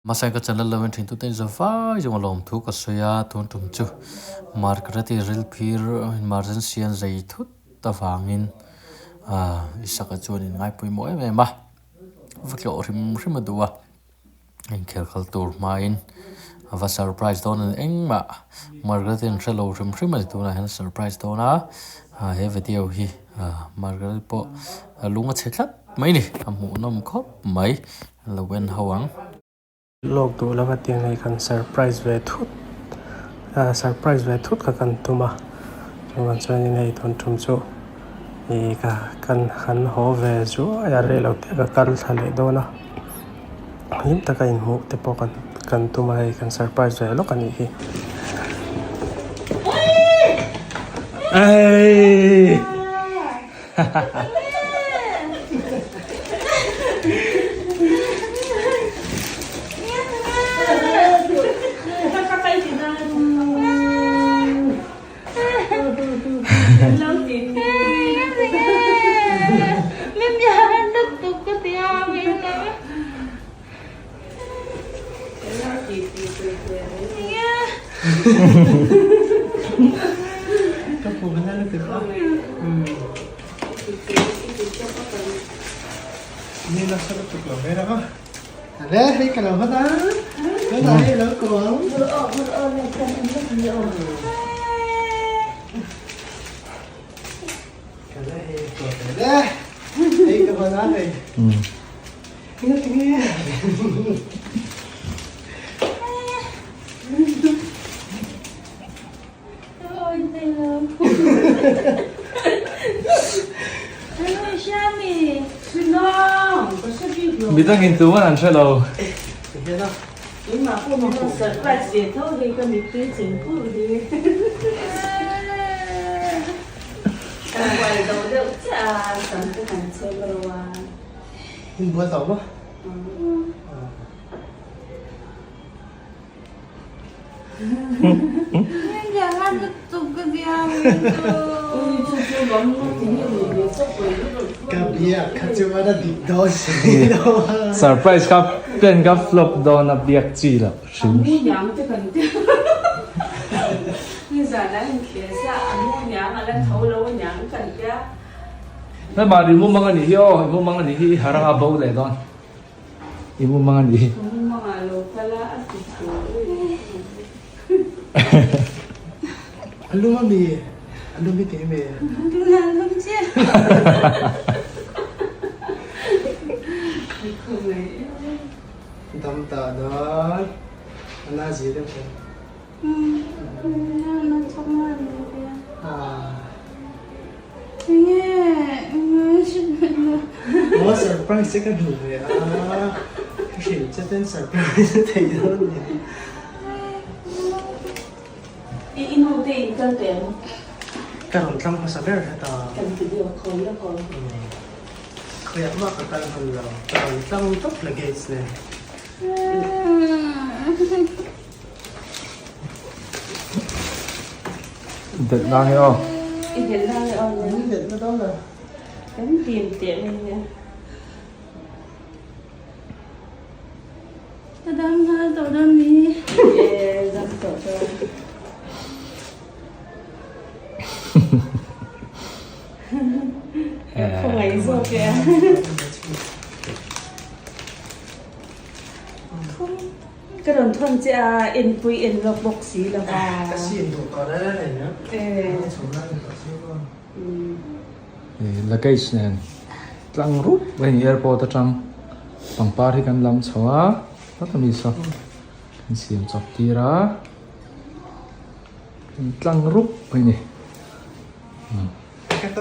Hmasa ka channel lo en thin tute in zavai zawng a lawmthu ka sawi a, tun tum chu Margaret-i rilphir emergency an zei thut avangin ah Isaka chuan in ngai pawimawh em em a, va tlawh hrim hrim a duh a, inkhel kal tur hmain a va surprise dawn a ni engmah Margaret-i an hre lo hrim hrim a ni tunah hian a surprise dawn a, ah he video hi ah Margaret pawh a lung a chhe tlat mai a ni a hmuhnawm khawp mai. Lo en ho ang. Lawk duh lova tiang hei kan surprise ve thut ah surprise ve thut kha kan tum a chuvang chuanin hei tun tum chu ih ka kan han haw ve zuai a rei lo te ka kal thla leh dawn a hlim taka inhmuh te pawh kan kan tum a hei kan surprise ve lawk a nih hi. Midangin tuman an hre lo. Surprise kha plan kha flop dawn a biak chi loh hrim. Hmel i mumang a nih hi aw i mumang a nih hi i harh anga bo leh dawn. I mumang a ni. Ka mumang ah lo kal a, a ti tur. A lum a mi? A lum i ti mi? Tuna a lum chiah. Dam ta dawn. A na zi deuh hle. Maw surprise che ka duh ve a, ka hrilh che ten surprise a theih dawn a ni. I i nu te in kal teh ang. Ka rawn tlang hmasa ber heta. Kan ti deuh khawi a khawi. Khawiah mah ka kal hman lo, ka rawn tlang tawp luggage nen. Delh na nge aw. I delh na nge aw nen. I delh na dawn lo. Kan dim teh mai nia. Ka dam nghal tawh dawn ni. E dam tawh dawn. Khawngaih zawk e a. Ka rawn thawn che a, enpui en lawk bawk si lo va. Ka sin duh tawh reng reng a. Luggage nen tlang rup a ni airport atang pangpar hi kan lam chho a hlata mi saw kan siam chawp tir a tlang rup a ni.